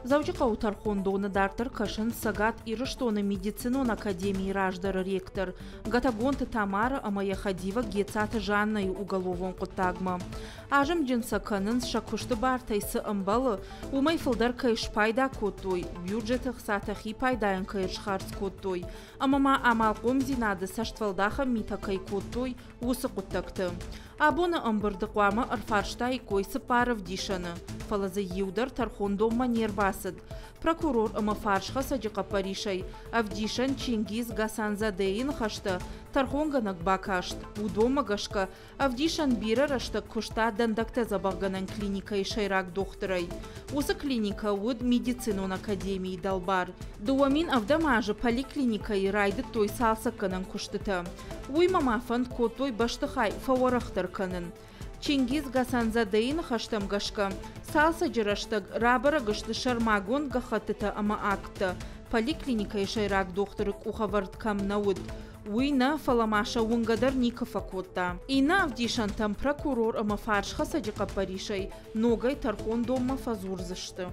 Дзӕуджыхъӕуы тӕрхондоны дарддӕр кӕсынц Цӕгат Ирыстоны медицинон академийы раздӕры ректор Гатагонты Тамара ӕмӕ йӕ хӕдивӕг Гецаты Жаннайы уголовон хъуыддагмӕ. Азымджын сӕ кӕнынц, сӕ куысты бартӕй цы ӕмбӕлы, уымӕй фылдӕр кӕй спайда кодтой, бюджеты хцатӕ хи пайдайӕн кӕй схардз кодтой, ӕмӕ ма амалхъомдзинады цӕстфӕлдахӕн митӕ кӕй кодтой, уыцы хъуыддӕгты. Абоны ӕмбырды хъуамӕ ӕрфарстаиккой цыппар ӕвдисӕны, фӕлӕ дзы иу дӕр тӕрхондонмӕ не рбацыд. Прокурор ӕмӕ фарсхӕцӕджы хъӕппӕрисӕй ӕвдисӕн Чингиз Гасанзадейы ныхӕстӕ тӕрхонгӕнӕг бакаст. Уыдонмӕ гӕсгӕ Ӕвдисӕн бирӕ рӕстӕг куыста дӕндӕгтӕ дзӕбӕхгӕнӕн клиникӕйы сӕйраг дохтырӕй. Уыцы клиникӕ уыд медицинон академийы дӕлбар. 2007 азы поликлиникӕйы райдыдтой цалцӕггӕнӕн куыстытӕ. Уыимӕ ма фӕнд кодтой бӕстыхай фӕуӕрӕхдӕр кӕнын. Чингиз Гасанзадейы ныхӕстӕм гӕсгӕ, цалцӕджы рӕстӕг рабӕрӕг сты сӕрмагонд гӕххӕттытӕ ӕмӕ акттӕ, поликлиникӕйы сӕйраг дохтыры къухӕвӕрд кӕм нӕ уыд, Уый нӕ, фӕлӕ ма сӕ уынгӕ дӕр никуы фӕкодта. Иннӕ ӕвдисӕнтӕм прокурор ӕмӕ фарсхӕцӕджы хъӕппӕрисӕй ногӕй тӕрхондонмӕ фӕдзурдзысты.